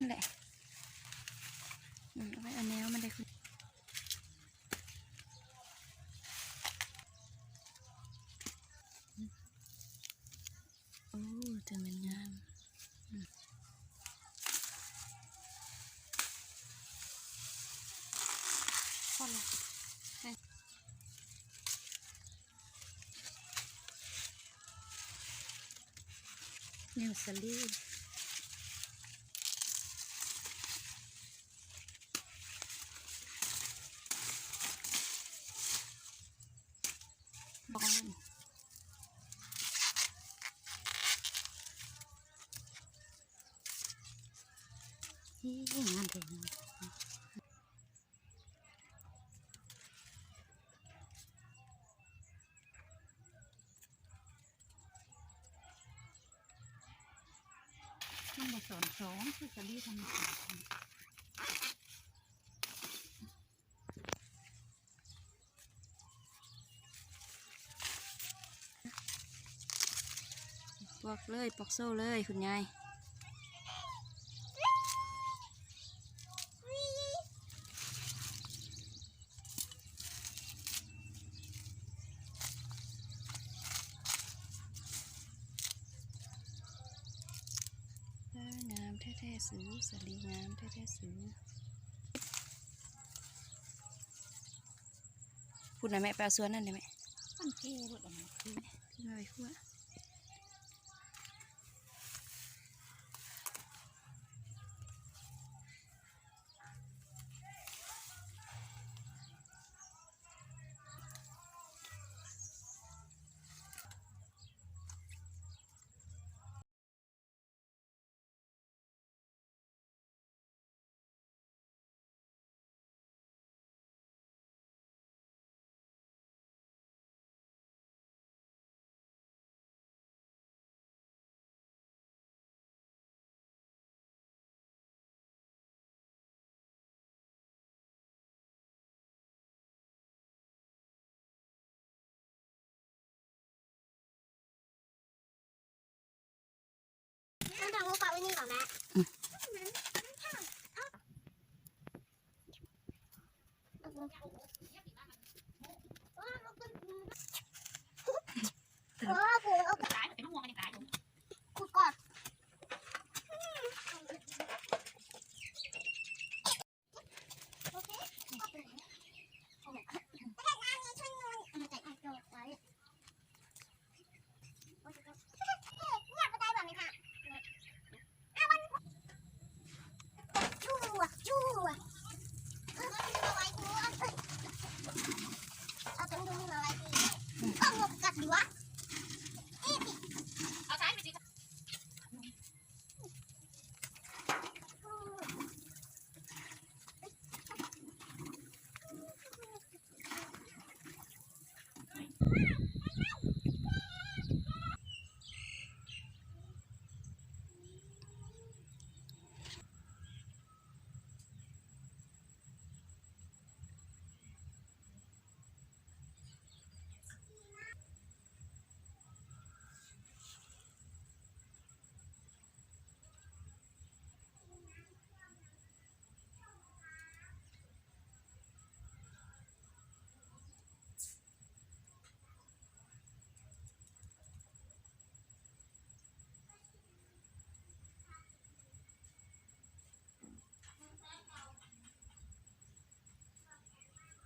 ນັ້ນແຫຼະ ອືມ ເອົາໄວ້ເອົາແນວມັນໄດ້ ໂອ້ ຈັ່ງແມ່ນງາມ ອືມ ພໍແລ້ວ ແນວສາລີ ບອກມັນ ອີ ງາມແທ້. ມັນບໍ່ສອນສອງ ຄືສາລີທຳມະຊາດ. ປອກເລີຍ ປອກໂຊເລີຍ ຄຸນຍາຍ. ເອີ ງາມແທ້ໆ ສູ ສາລີງາມແທ້ໆ ສູ. ພຸ້ນນະແມ່ ໄປເອົາສ່ວນນັ້ນເດ້ແມ່. ມັນເກເບິດແລ້ວ ຂຶ້ນມາໄວ້ຂົວ.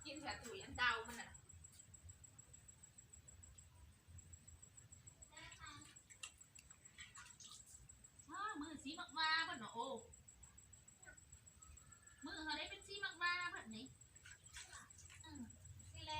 ກິນແທ້ຕູ້ ອັນເຕົາມັນນະ. ອ້າ ມືສີໝາກຫວ້າເພິ່ນເນາະ. ໂອ້ ມືເຮົາໄດ້ເປັນສີໝາກຫວ້າເພິ່ນນີ້. ເອີ ສີແລ.